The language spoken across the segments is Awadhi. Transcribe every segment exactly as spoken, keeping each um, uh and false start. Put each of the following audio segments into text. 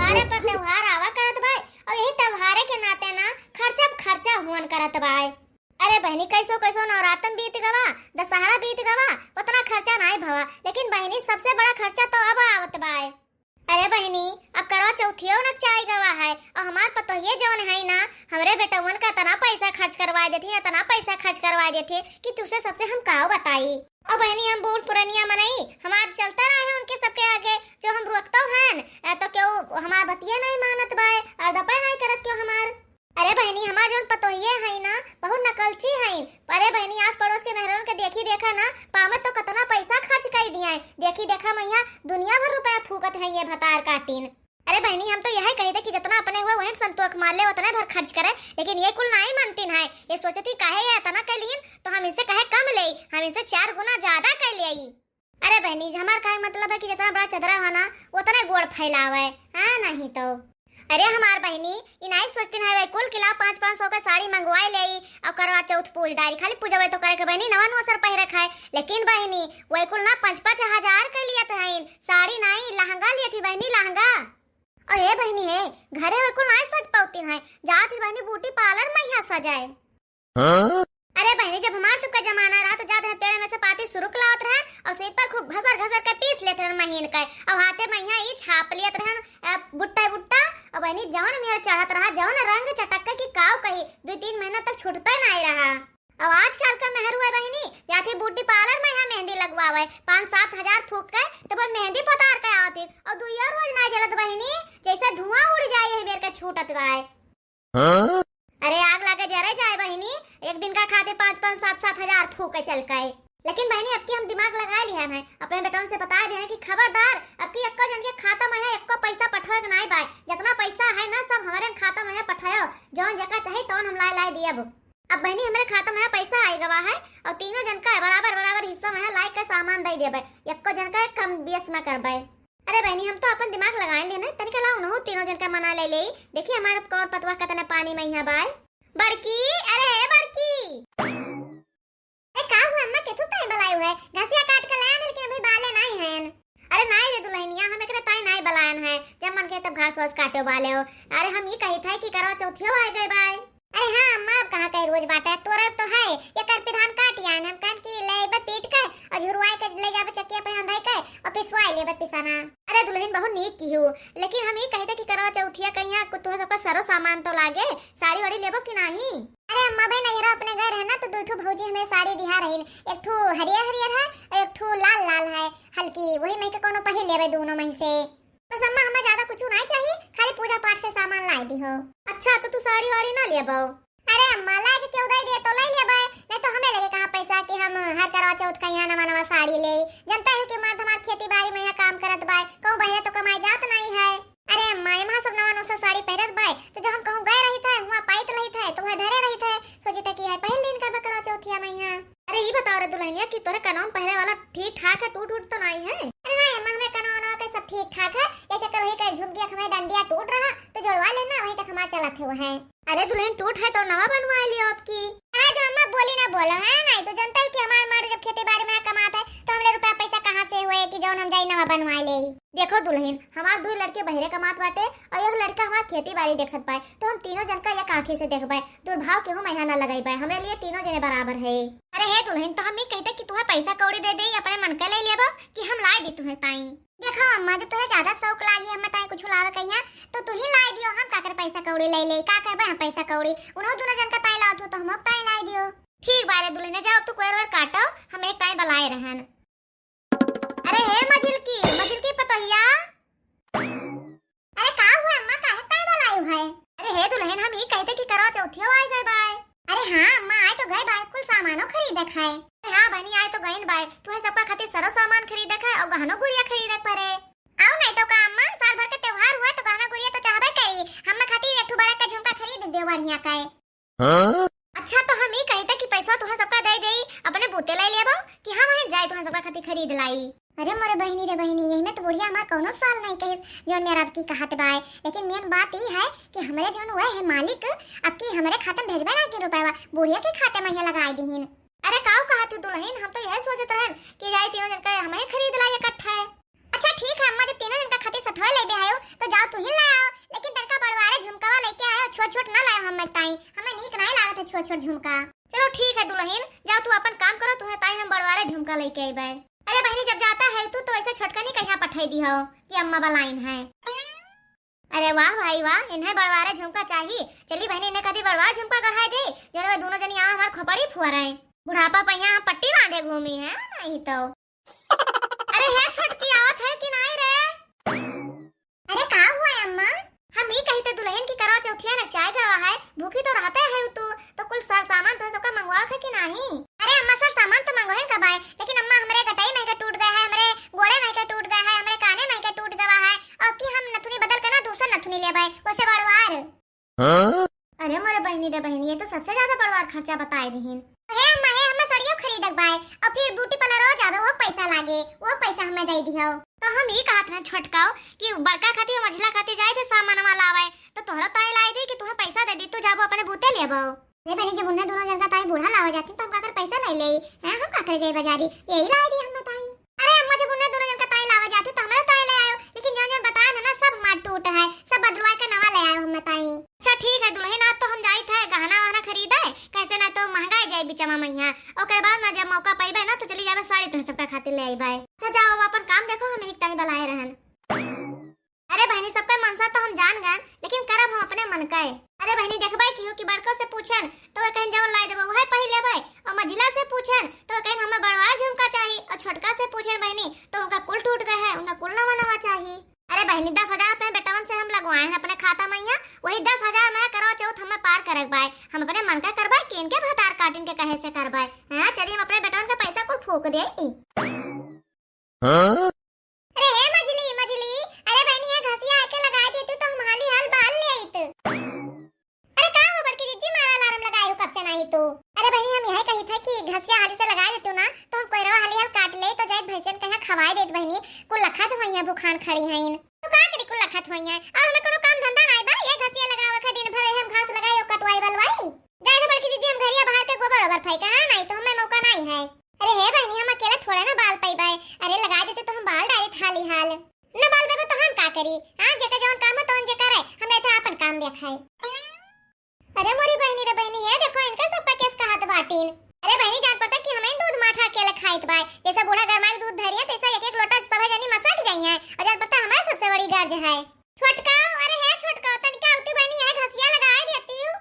अरे पर त्योहार आवा करत बाय, और यही त्योहारे के नाते ना खर्चा प खर्चा हुअन करत बाय। अरे बहिनी, कैसो कैसो नवरातन बीत गवा, दशहरा बीत गवा, उतना खर्चा नाई भवा, लेकिन बहिनी सबसे बड़ा खर्चा तो अब आवत बाय। अरे बहिनी, अब करवा चौथियो न चाय गवा है, और हमार पतोहिए जौन है ना, हमरे बेटउवन का इतना पैसा खर्च करवा देती, इतना पैसा खर्च करवा देती कि तुझसे सबसे हम काव बताई। और बहिनी, हम बूढ़ पुरनिया मनई, हमार चलता रहे उनके सबके आगे, जो हम रोकतो हन, अ, तो क्यों हमार बतिया नहीं मानत बाय, और दपा नहीं करत क्यों हमार। अरे बहिनी, हमार जौन पतोहिए हई ना, बहुत नकलची हई। अरे बहिनी, आस पड़ोस के मेहरन के देखी देखा ना, पाँव में तो कतना पैसा खर्च कई दिया है। देखी देखा मैया, दुनिया भर रुपया फूकत है ये भतार काटिन। अरे बहिनी, हम तो यह कही थे कि जितना अपने हुए वही संतोख मार ले, उतने भर खर्च करे, लेकिन ये कुल नाई मानतीन है। ये सोचती काहे ये इतना कर लीन, तो हम इनसे कहे कम ले, हम इनसे चार गुना ज्यादा कर ले। अरे बहिनी, हमार कहे मतलब है कि जितना बड़ा चदरा हो ना, उतने गोड़ फैलावे, हाँ नहीं तो। अरे हमार बहिनी, ई नाई सोचतीन है, वही कुल किला पाँच पाँच सौ के साड़ी मंगवाए ले आई और करवा चौथ पूज डारी। खाली पूजवे तो करे के बहिनी, नवा नवा सर पहिरे खाए, लेकिन बहिनी, वही कुल ना पाँच पाँच हजार के लिए थे, साड़ी नाई, लहंगा लिए थी बहिनी, लहंगा। और ए बहिनी है, घरे वही कुल नाई सज पावतीन है, जात ही बहिनी ब्यूटी पार्लर में यहाँ सजाए। हाँ? अरे बहिनी, जब हमार सबका जमाना रहा तो जात है पेड़ में से पाती सुरुक लावत रहन और सीप पर खूब घसर घसर के पीस लेत रहन महीन के, और हाथे में यहाँ ई छाप लियत रहन, अ, बुट्टा बुट्टा। और बहिनी, जवन मेर चढ़त रहा, जवन रंग चटक के कि काव कही, दो तीन महीना तक छूटते नहीं रहा। और आजकल का मेहरू है बहिनी, जाती ब्यूटी पार्लर में यहाँ मेहंदी लगवावे, पाँच सात हजार फूक के, तब वो मेहंदी पतार के आवती, और दुइयो रोज ना जलत बहिनी, जैसे धुआं उड़ जाए, यही मेर के छूटत बाय। हाँ? अरे आग लागे जरे जाए बहिनी, एक दिन का खातिर पाँच पाँच सात सात हजार फूके चल के। लेकिन बहिनी, अब की हम दिमाग लगा लिया है, अपने बेटन से बता दिया है कि खबरदार, अब की एक्को जन के खाता में है, एक्को पैसा पठोए के नाई बाय। जितना पैसा है ना, सब हमारे खाता में है, पठायो, जौन जका चाही तौन हम लाए लाए दियब। अब बहिनी, हमारे खाता में है पैसा आए गवा है, और तीनों जन का बराबर बराबर हिस्सा में है, लाए के सामान दे देबे, एक्को जन का कम बेस न करबे। अरे बहिनी, हम तो अपन दिमाग लगाए लेने, तनिका ला उनहु तीनों जन का मना ले ले। देखी हमार कौन पतवा कतने पानी में यहाँ बाय। बड़की, अरे हे बड़की। ए, का हुआ अम्मा, केथु ताई बलायु है? घसिया काट के लायन है, लेकिन अभी बाले नाई हैं। अरे नाई रे दुल्हनिया, हम एकरे ताई नाई बलायन है, जब मन के तब घास वास काटे बाले हो। अरे हम ई कही थे कि करवा चौथियो आ गए बाय। अरे हाँ अम्मा, अब कहाँ कई रोज बाटे, तोरा तो है, एकर पिधान काट आयन, हम कहन कि ले अइबे पीट के और झुरवाए के ले जाबे चकिया पे हम धई के और पिसवाए लेबे पिसाना। अरे दुल्हन बहुत नीक की हो, लेकिन हम ई कही थे कि करवा चौथिया कहिया को तुहे सबका सरो सामान तो लागे, साड़ी वाड़ी लेबो कि नाही? अरे अम्मा भाई, नैहरा अपने गए रहे ना, तो दो ठो भौजी हमें साड़ी दिहा रही, एक ठो हरियर हरियर है और एक ठो लाल लाल है हल्की, वही में के कोनो पहिर लेबे दोनों में से। बस अम्मा, हमें ज्यादा कुछ नहीं चाहिए, खाली पूजा पाठ के सामान लाई दी हो। अच्छा, तो तू साड़ी वाड़ी ना लेबो? अरे अम्मा, लाई के क्यों दे दे तो ले लेबे, नहीं तो हमें लगे कहाँ पैसा कि हम हर करवा चौथ का यहाँ नवा नवा साड़ी ले। जनता है कि मर्द हमार खेती बाड़ी में यहाँ काम करत बाय, कहूँ बहरे तो कमाए जात नहीं है। अरे अम्मा, एमा सब नवा नवा साड़ी पहरत बाय, तो जो हम कहूँ गए रही थे, हुआ पाइत रही थे, तो वह धरे रही थे, सोची थे कि है पहल लीन करबे करवा चौथिया में यहाँ। अरे ई बताओ रे दुल्हनिया कि तोरे कनवा में पहरे वाला ठीक ठाक है, टूट उट तो नहीं है? अरे नहीं अम्मा, हमें कनवा वनवा के सब ठीक ठाक है, ये चक्कर वही के झुमकिया हमें डंडिया टूट रहा, तो जोड़वा लेना, वही तक हमार चलत है वो है। अरे दुल्हन, टूट है तो नवा बनवा लियो अब की। हाँ जो अम्मा बोली ना बोलो है, नहीं तो जनता है कि हमार मर्द जब खेती बाड़ी में कमात है तो हमरे रुपया पैसा कहाँ से हुए कि जौन हम जाई नवा बनवा ले। देखो दुल्हन, हमार दो लड़के बहरे कमात बाटे और एक लड़का हमार खेती बाड़ी देखत बाय, तो हम तीनों जन का एक आँखी से देखबाय, दुर्भाव केहू में यहाँ ना लगई बाय, हमरे लिए तीनों जने बराबर है। अरे हे दुल्हन, तो हम ई कहते कि तुहे पैसा कौड़ी दे दे, अपने मन के ले लेबो कि हम लाई दी तुहे ताई? देखो अम्मा, जब तुहे ज्यादा शौक लागी हमें ताई कुछ लावे कहिया, तो तू ही लाई दियो, हम का कर पैसा कौड़ी ले ले, का करबे हम पैसा कौड़ी? उन्हों दोनों जन का ताई लावत हो तो हमों ताई लाई दियो। ठीक बारे दुल्हन, जाओ अब तू कोयर वर काटो, हम एक ताई बलाए रहन। अरे हे मझिलकी, मझिलकी पतोहिया। अरे का हुआ अम्मा, काहे ताई बलायु है? अरे हे दुल्हन, हम ई कहते कि करवा चौथियो आए गए बाय। अरे हाँ अम्मा, आए तो गए बाय, कुल सामानो खरीदे खाए। अरे हाँ बहनी, आए तो गइन बाय, तुहे सबका खातिर सरो सामान खरीदे खाए और गहनो गुड़िया खरीदे पड़े। आओ नहीं तो का अम्मा, साल भर के त्योहार हुआ तो गहना गुड़िया तो चाहबे करी, हम खातिर एक ठो बड़ा का झुमका खरीद दे बढ़िया का। हाँ? अच्छा, तो हम ई कही थे कि पैसा तुहे सबका दे देई, अपने बूते ले लेबो कि हम वहीं जाए तुहे सबका खातिर खरीद लाई? अरे मोरे बहिनी रे बहिनी, यही में तो बुढ़िया हमार कौनो सवाल नहीं कहिस, जौन मेरा अब की कहत बाय। लेकिन मेन बात ई है कि हमरे जौन हुए है मालिक, अब की हमरे खाता में भेजबे ना की रुपया, बुढ़िया के खाते में ये लगाए दीहिन। अरे काऊ कहत हो दुल्हन, हम तो यह सोचत रहन कि जाए तीनों जन का हम ही खरीद लाई इकट्ठा है। अच्छा ठीक है अम्मा, जब तीनों जन का खातिर सथवा लेबे आयो तो जाओ तू ही ले आओ। छोट छोट झुमका। चलो ठीक है दुलहिन, जाओ तू आपन काम करो, तुहे ताई हम बड़वारे झुमका लइके अइबे। अरे बहिनी, जब जाता है तू तो ऐसे छोटकनी कहिया पठाई दिहो कि अम्मा बलाइन है। अरे वाह भाई वाह, इन्हें बड़वारे झुमका चाही। चली बहिनी, इन्हें कदी बड़वार झुमका गढ़ाई दे, जौन में दुनो जनी आवा हमार खोपड़ी फुआ रहे। बुढ़ापा पहिया हम पट्टी बांधे घूमी है, नहीं तो। अरे हे छोटकी, आवत है कि नाई रे? अरे का हुआ है अम्मा? हम ई कही थे दुलहिन की करवा चौथिया नचाए गवा है, भूखी तो रहते है तू, तो कुल सर सामान तो सबका मंगवाओ थे कि नाही? अरे अम्मा, सर सामान तो मंगवाइन का बाय, लेकिन अम्मा हमरे गटई में के टूट गए है, हमरे गोड़े में के टूट गए है, हमरे काने में के टूट गवा है, और कि हम नथुनी बदल के ना दूसर नथुनी लेबे, वैसे बड़वार। हाँ? अरे मोरे बहिनी रे बहिनी, ये तो सबसे ज्यादा बड़वार खर्चा बताए दिहिन। हे अम्मा, हे अम्मा, सड़ियो खरीदक बाय, और फिर ब्यूटी पार्लरो जाबे, वो पैसा लागे, वो पैसा हमें दे दिहो। तो हम ई कहत रहन छोटकाओ कि बड़का खातिर और मझिला खातिर जाए थे सामानवा लावे, तो तोहरा ताई लाई दी कि तुहे पैसा दे दी, तू जाबो अपने बूते लेबो। अरे बहिनी, जब उन्हें दोनों जन का ताई बूढ़ा लावे जाती तो हम काकर पैसा ले ले, हैं, हम काकर जाए बाजारी, यही लाई दी हम बताई। अरे अम्मा, जब उन्हें दोनों जन का ताई लावे जाती तो हमारा ताई ले आयो, लेकिन जौन जौन बताए ना, ना सब हमार टूट है, सब बदलवाए के नवा ले आयो हम ताई। अच्छा ठीक है दुलहिन, आज तो हम जाइत है गहना वहना खरीदे, कैसे ना तो महंगाई जाए बिचमा मैया, ओकर बाद ना जब मौका पाइबे ना तो चली जाबे साड़ी तोहे सबका खातिर ले आइबे। अच्छा जाओ, अब अपन काम देखो, हम एक ताई बलाए रहन। अरे बहिनी, सबका मनसा तो हम जान गए, लेकिन करब हम अपने मन का। अरे बहिनी, देखबे की हो कि बड़को से पूछन तो वे कहीं जौन लाई देबो वह पहन लेबे, और मझिला से पूछन तो वे कहीं हमें बड़वार झुमका चाही, और छोटका से पूछन बहिनी तो उनका कुल टूट गए है, उनका कुल नवा नवा चाही। अरे बहिनी, दस हजार रुपए बेटवन से हम लगवाए हैं अपने खाता में यहाँ, वही दस हजार में करवा चौथ हमें पार करक बाय। हम अपने मन का करबे कि इनके भतार काटिन के कहे से करबे? हाँ, चलिए हम अपने बेटवन का पैसा कुल फूक दे। हाँ? अरे हे मझली, मझली, अरे बहिनी, ये घसिया आके लगा देती तो हम हाली हाल बाल ले आइत। अरे का हो बड़की जिज्जी, मारा अलार्म लगाए हो कब से नाही तू? अरे बहिनी, हम यही कही थे कि घसिया हाली से लगा देतू ना तो हम कोयरवा हाली हाल काट ले तो जाइत भैंसन कहीं खवाए देत बहिनी, कुल लखत होई है भूखान खड़ी हैं। तो का करी कुल लखत होई है, और हमें कोनो काम धंधा नाही बा, ये घसिया लगावे के दिन भर हम घास लगाई और कटवाई बलवाई। जाए थे बड़की जिज्जी, हम घरिया बाहर के गोबर ओबर फेंके, हाँ, नाही तो हमें मौका नाही है। अरे हे बहिनी, हम अकेले थोड़े ना बाल पइबे। अरे लगा देते तो हम बाल डारी थाली हाल। न बाल पेबे तो हम का करी? हाँ, जेकर जौन काम है तौन जे करे, हम एथे आपन काम देखाए। अरे मोरी बहिनी रे बहिनी, ये देखो इनका सबका केस कहत बाटिन। अरे बहिनी, जान पड़ता कि हमें दूध माठा अकेले खाइत बाय, जैसे बूढ़ा गरमाई दूध धरी है तैसे एक एक लोटा सभे जनी मसक जाई है, और जान पड़ता हमारे सबसे बड़ी गर्ज है। छोटकाओ, अरे हे छोटकाओ, तनिका उती बहिनी यह घसिया लगाए देती हूँ।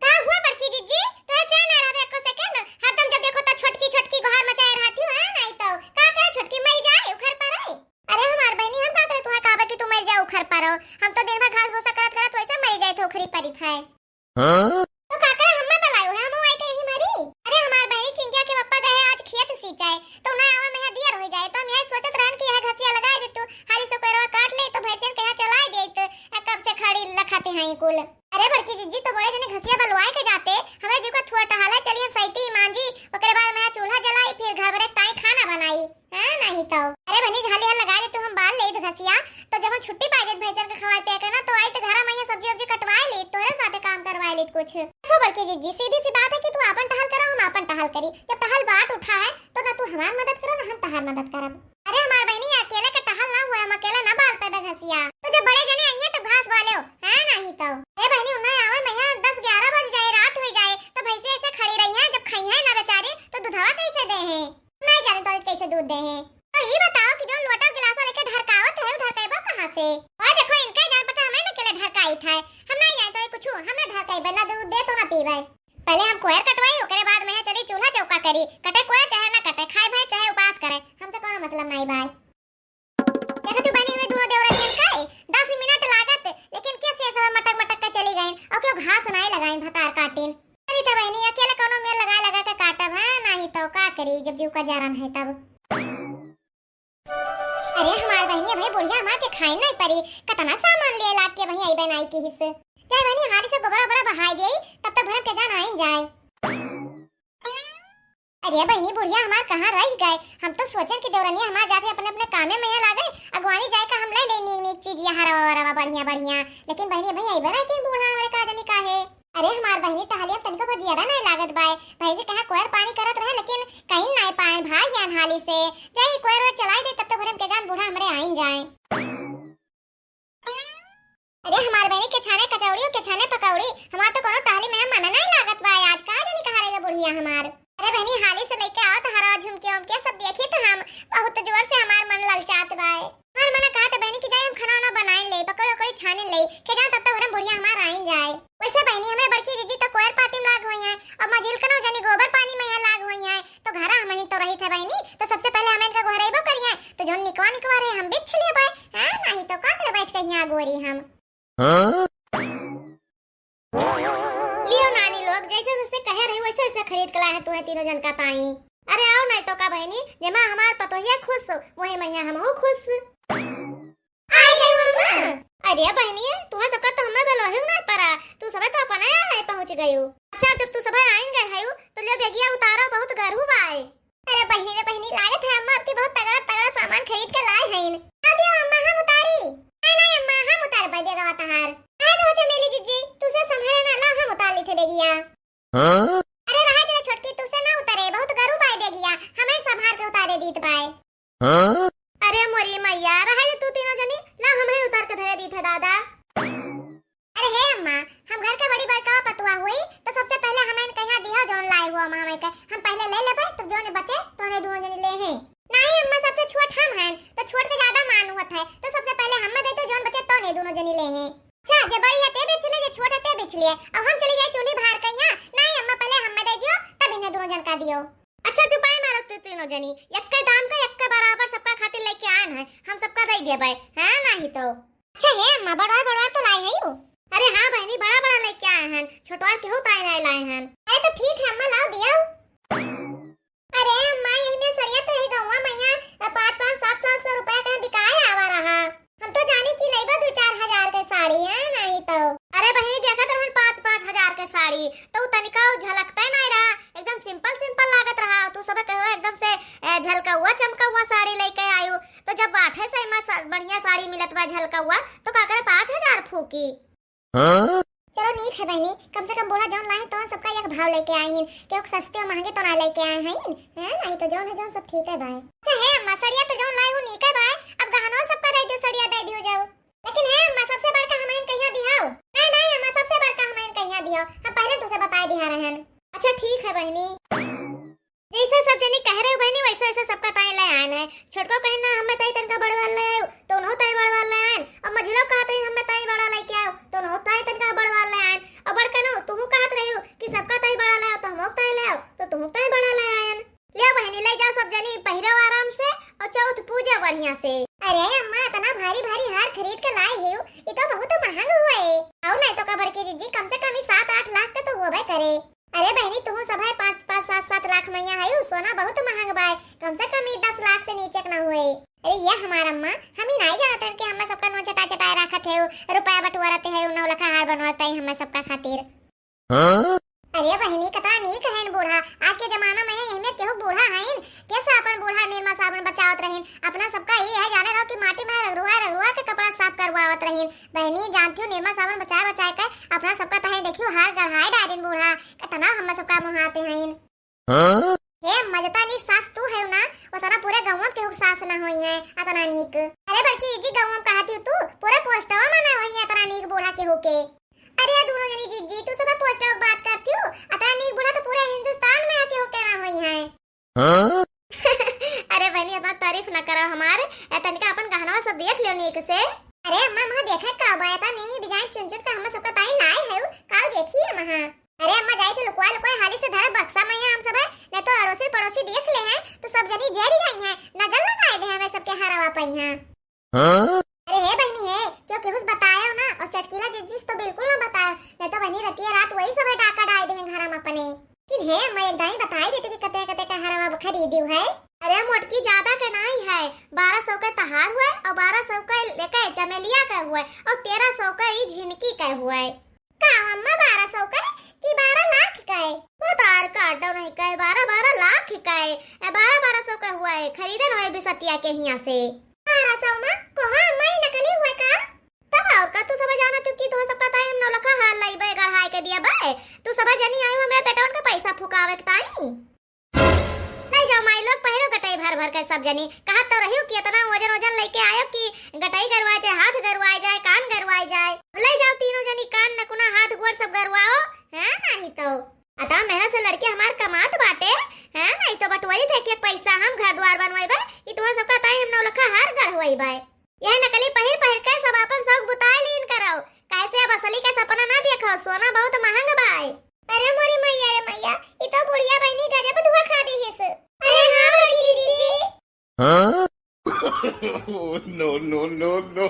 का हुआ बड़की जिज्जी? तोहे चैन ना रहबे एको सेकंड? हरदम जब देखो त छोटकी छोटकी गोहार मचाए रहती हो, हैं? नाही तो का करे छोटकी मरी जाए उखर पर है? अरे हमार बहिनी, हम का करे तुहा कहबे कि तू मर जा उखर पर हो? हम तो दिन भर घास भूसा करत करत वैसे मरी जाए थे उखरी परी थे। हाँ? तो का करे हम्मे बलायो है, हम आई के यही मरी? अरे हमार बहिनी चिंकिया के पप्पा गए आज खेत सींचाए, तो उन्हें आवा में दियर हो जाए, तो हम यही सोचत रहन कि यह घसिया लगाए दे तू, हाली से कोयरवा काट ले तो भैंसियन के यहाँ चलाए दे तो कब से खड़ी लखाते हैं कुल। अरे बड़की जिज्जी, तो बड़े जने घसिया बलवाए के जाते, हमरे जीव का थुआ टहला चली, हम सैती मांजी, ओकरे बाद में चूल्हा जलाई, फिर घर भरे ताई खाना बनाई। हाँ, नाही तो। अरे बहिनी, झाली हल लगा दे तू, हम बाल लेत घसिया, तो जब हम छुट्टी पाई जात भैंसन के खवाए पिया के ना, तो आई तो घर में सब्जी उब्जी कटवाए लेत, तोरे साथे काम करवाए लेत कुछ। देखो बड़की जिज्जी, सीधी सी बात है कि तू आपन टहल करो, हम आपन टहल करी। जब टहल बाट उठा है, तो ना तू हमार मदद करो, ना हम तहार मदद करब। अरे हमार बहिनी, अकेले के टहल ना हुए, हम अकेले ना बाल पेबे घसिया। तो जब बड़े जने आइए तब घास बाले हो, है नाही तो। अरे बहिनी, उन्हें आवे में यहाँ दस ग्यारह बज जाए, रात हो जाए, तो भैंसे ऐसे खड़ी रही है, जब खाई है ना बेचारी, तो दुधवा कैसे दे है? नहीं जाने तो कैसे दूध दे है। तो ये बताओ कि जो लोटा गिलास लेके ढरकावत है, वो ढरकाएबा कहाँ से? और देखो, इनका ही जान पता हमें ना अकेले ढरकाई था, हम नहीं जाने तो कुछ, हम ना ढरकाएबे, ना दूध दे तो ना पीबे। पहले हम कोयर कटवाई, ओकरे बाद में चली चूल्हा चौका करी। कटे कोयर चाहे ना कटे, खाए भए चाहे उपास करे, हमसे कोनो मतलब नाही बाय। देखा तू बहिनी, हमें दोनों देवरा नियन काहे? दस मिनट लागत, लेकिन कैसे सब मटक मटक के चली गईन और क्यों घास नाही लगाईन भतार काटिन। अरे तो बहिनी, अकेले कोनो मेर लगा लगा के काटब है, नाही तो का करी जब जीव का जारन है तब। अरे हमार बहिनी, अबे बुढ़िया हमार के खाई नाही परी, कतना सामान ले लाग के वहीं आई बनाई की हिस्से। चाहे बहिनी हाली से गोबरा ओबरा बहाई देई, तब तक भरम के जान आइन जाए। अरे बहिनी, बुढ़िया हमार कहाँ रह गए? हम तो सोचन कि देवरनिया हमार जाते अपने अपने कामे में लागे, अगवानी जाए का हम ले ले नीक नीक चीज, ये हरवा वरवा बढ़िया बढ़िया। लेकिन बहिनी, अबे आई बना कि बूढ़ा हमारे का जानी का है। अरे हमार बहिनी, टहलिया में तनिको भर जियादा नहीं लागत बाय। भैंसी कहाँ कोयर पानी करत रहे, लेकिन कहीं नहीं पाए, भाग गया हाली से। जाई कोयर ओयर चलाई दे, तब तो भरम के जान बूढ़ा हमरे आइन जाए। अरे हमार बहिनी के छाने कचौड़ी, के छाने पकौड़ी, हमार तो कोनो टहली में मन नहीं लागत बा आज, का जानी कहाँ रह गई बुढ़िया हमार। अरे बहिनी, हाली से लइके आओ तो हरवा झुमके उमके सब देखी तो हम, बहुत जोर से हमार मन ललचात बा। हमार मन कहा तो बहिनी कि जाए हम खाना वाना बनाइन ले, पकौड़ी उकौड़ी छानिन ले, के जान तब तक हरम बुढ़िया हमार आइन जाए। वैसे बहिनी, हमार बड़की जीजी तो कोयर पाती में लाग हुई हैं, और मझिलकनो जनी गोबर पानी में यहाँ लाग हुई हैं, तो घरा हम ही तो रही थे बहिनी, तो सबसे पहले हम इनका गोहरेबो करिए, तो जोन निकवा निकवा रहे हम बिछ लिए बाय, हाँ, नहीं तो का करे बैठ के यहाँ गोरी हम। हाँ? लियो नानी लोग, जैसे जैसे कहे रही वैसे वैसे खरीद के लाए हैं तुम्हें तीनों जन का ताई। अरे आओ नहीं तो का बहिनी, जेमा हमार पतोहिया खुश, वही मैया हमहू खुश। आई गई अम्मा। अरे बहिनी, तुम्हें सबका तो हमें बेलोही ना परा, तू सबे तो अपने आए पहुँच गई हो। अच्छा, जब तू सबे आइन गए है तो लियो बेगिया उतारो, बहुत गरू बाए। अरे बहिनी रे बहिनी, लागत है अम्मा आपकी बहुत तगड़ा तगड़ा सामान खरीद के लाए हैं। ना दियो अम्मा, हम उतारी। नहीं नहीं अम्मा, हम उतार पाए बेगवा तहार। अरे तो चमेली जीजी, तू से संभाले ना, ला हम उतार ली थे बेगिया। हाँ? अरे रहा दे छोटकी, तू से ना उतरे, बहुत गरू बाए बेगिया, हमें संभाल के उतारे दीत बाए। हाँ? अरे मोरी मैया, रहा दे तू तीनों जनी, ला हमें उतार के धरे दीत है दादा। अरे हे अम्मा, हम घर के बड़ी बड़का पतुआ हुई, तो सबसे पहले हमें कहिया दिया जौन लाए हुआ अम्मा हमें के, हम पहले ले लेबे, तब जौन बचे तोने दोनों जनी ले हैं। नहीं अम्मा, सबसे छोट हम हैं, तो छोट के ज्यादा मान होत है, तो सबसे पहले हमें दे दो, जौन बचे तोने दोनों जनी ले हैं। अच्छा, जे बड़ी है ते बेच ले, जे छोट है ते बेच लिए, अब हम चली जाए चूल्ही बाहर कहिया। नहीं अम्मा, पहले हमें दे दियो, तब इन्हें दोनों जन का दियो। अच्छा चुपाई मारो तू तीनों जनी, यक्के दाम का यक्के बराबर सबका खातिर लेके आन है, हम सबका दे देबे, हाँ नहीं तो। अच्छा हे अम्मा, बड़वार बड़वार तो लाई है यू। अरे हाँ बहिनी, बड़ा बड़ा लेके आए हैं, छोटवार केहू ताई नहीं लाए हैं। अरे तो ठीक है अम्मा, लाओ दियो। अरे अम्मा, यही में सड़िया तो यही गौवा मैया पाँच पाँच सात सात सौ रुपया के बिकाए आवा रहा। हम तो जानी कि लइबा दो चार हजार के साड़ी है, नहीं तो। अरे बहिनी, देखत रहन पाँच पाँच हजार के साड़ी, तो उ तनिका उ झलकते नहीं रहा, एकदम simple simple लागत रहा। तू सब कहो एकदम से, ए, झलकौआ चमकौआ साड़ी लेके आयु, तो जब बाटे से एमा सा-, बढ़िया साड़ी मिलत बा झलकौआ, तो का करे पाँच हजार फूकी? हाँ? चलो नीक है बहिनी, कम से कम बूढ़ा जौन लाइन तौन सबका एक भाव लेके आए हैं, क्यों सस्ते और महंगे तो ना लेके आए हैं, हैं? नहीं तो जौन है जौन सब ठीक है भाई। अच्छा है अम्मा, सड़िया तो जौन लाई हूँ नीक है भाई, अब गहनो सबका दे दियो, सड़िया दे दियो जाओ। लेकिन है अम्मा, सबसे बड़का हमारे कहिया दिहाओ। नहीं नहीं अम्मा, सबसे बड़का हमारे कहिया दिहाओ, हम पहले तुझसे बताए दिहा रहन। अच्छा ठीक है बहिनी। जैसे सब जनी कह रहे हो बहिनी, वैसे वैसे सबका ताई ले आए हैं। छोटको कहे ना हमें ताई तनका बड़वार ले आयो, तो उन्हों ताई बड़वार ले आए। और मझिलो कहा ताई हमें ताई बड़ा लेके आओ, तो उन्हों ताई तनका बड़वार ले आए। और बड़का ना तुहू कहत रही हो कि सबका ताई बड़ा ले आओ, तो हम ताई ले आओ, तो तुहू ताई बड़ा ले आए। ले बहिनी, ले जाओ सब जनी, पहिरो आराम से और चौथ पूजा बढ़िया से। अरे अम्मा, इतना भारी भारी हार खरीद के लाए हो, ये तो बहुत महंग हुए। आओ नहीं तो का बड़की जीजी, कम से कम ही सात आठ लाख के तो होबे करे। अरे बहिनी, तुहू सब है पाँच पाँच सात सात लाख मैया है, उ सोना बहुत महंग बाय, कम से कम ही दस लाख से नीचे के ना हुए। अरे ये हमार अम्मा, हम ही नहीं जानत रहन कि हमें सबका नोट चटा चटाए रखत है, रुपया बटोरत है, नौ लखा हार बनवाते हैं हमें सबका खातिर। हाँ? अरे बहिनी, कतना नीक हइन बूढ़ा। आज के जमाना में है, एहमे केहू बूढ़ा हइन, कैसे अपन बूढ़ा निरमा साबुन बचावत रहीन। अपना सबका ई है, जाने रहो कि माटी में रगड़ुआ रगड़ुआ के कपड़ा साफ करवावत रहीन। बहिनी, जानती हो, निरमा साबुन बचाए बचाए के अपना सबका तहे देखियो, हार गढ़ाए डारिन बूढ़ा। कतना हम सबका मुहाते हइन। हाँ? हे अम्मा, जतना नीक सास तू है ना, उतना पूरे गाँव में केहू के सास ना होई है, अतना नीक। अरे बड़की जीजी, गाँव में कहती हो तू, पूरे पोस्टवा में ना होई है अतना नीक बूढ़ा केहू के। अरे दोनों जनी जीजी, तू सब पोस्टवा की बात करती हो, अतना नीक बूढ़ा तो पूरे हिंदुस्तान में केहू के ना होई है। हाँ? अरे बहिनी, इतना तारीफ ना करो हमार, ए तनिका अपन गहनवा सब देख लियो नीक से। अरे अम्मा, मैं देखे का बा, इतना नीक नीक design चुन चुन के हम सबका ताई लाए है, काल देखी है महा। अरे अम्मा, जाई थे लुकवा लुकवा हाली से धरे बक्सा में हम सब है, नहीं तो अड़ोसी पड़ोसी देख ले हैं तो सब जनी जेरी जाई हैं, नजर लगाए दे हमें सबके हरावा पाई हैं। हाँ? अरे हे बहिनी हे, क्यों केहू से बतायो ना, और चटकीला जिज्जी से तो बिल्कुल ना बतायो, नहीं तो बहिनी रतिया रात वही सब डाका डाल दे हैं घर में अपने। लेकिन हे अम्मा, एक दाई बताई देते कि कते कते का हरावा खरीदी है। अरे मोटकी, ज्यादा के नहीं है, बारह सौ के तहार हुए और बारह सौ के लेके चमेलिया के हुए और तेरह सौ के ई झिनकी के हुए। का अम्मा, बारह सौ के कि बारह लाख के? वो तो आर काटो नहीं के, बारह बारह लाख के, ए, बारह बारह सौ के हुए, खरीदन हुए बिसतिया के हिया से। बारह सौ में? कोहा अम्मा, ई नकली हुए का? तब और का, तू सब जाना तू कि तू सबका ताई हम नौलखा हार लइबे गढ़ाई के दिया बे, तू सब जनी आयो हमरे बेटवन का पैसा फुकावे के ताई। ले जाओ माई लोग, पहिरो गटई भर भर के सब जनी। कहत तो रहियो कि इतना वजन वजन लेके आयो कि गटई गरवाए जाए, हाथ गरवाए जाए, कान गरवाए जाए। अब करवाओ, हैं, नहीं तो। अतना मेहनत से लड़की हमार कमात बाटे, हैं, नहीं तो बटोरी थे कि पैसा हम घर द्वार बनवाइबे, ई तोहरा सबका ताई हम नौलखा हार गढ़वाइबे। यह नकली पहिर पहिर के सब अपन शौक बुताए लीन करो, कैसे अब असली के सपना ना देखो, सोना बहुत महंग बाय। अरे मोरी मैया रे मैया, ई तो बुढ़िया बहनी गजब धुआं खा दी है। अरे हाँ बड़की दीदी जी। हाँ? Oh, no, no, no, no.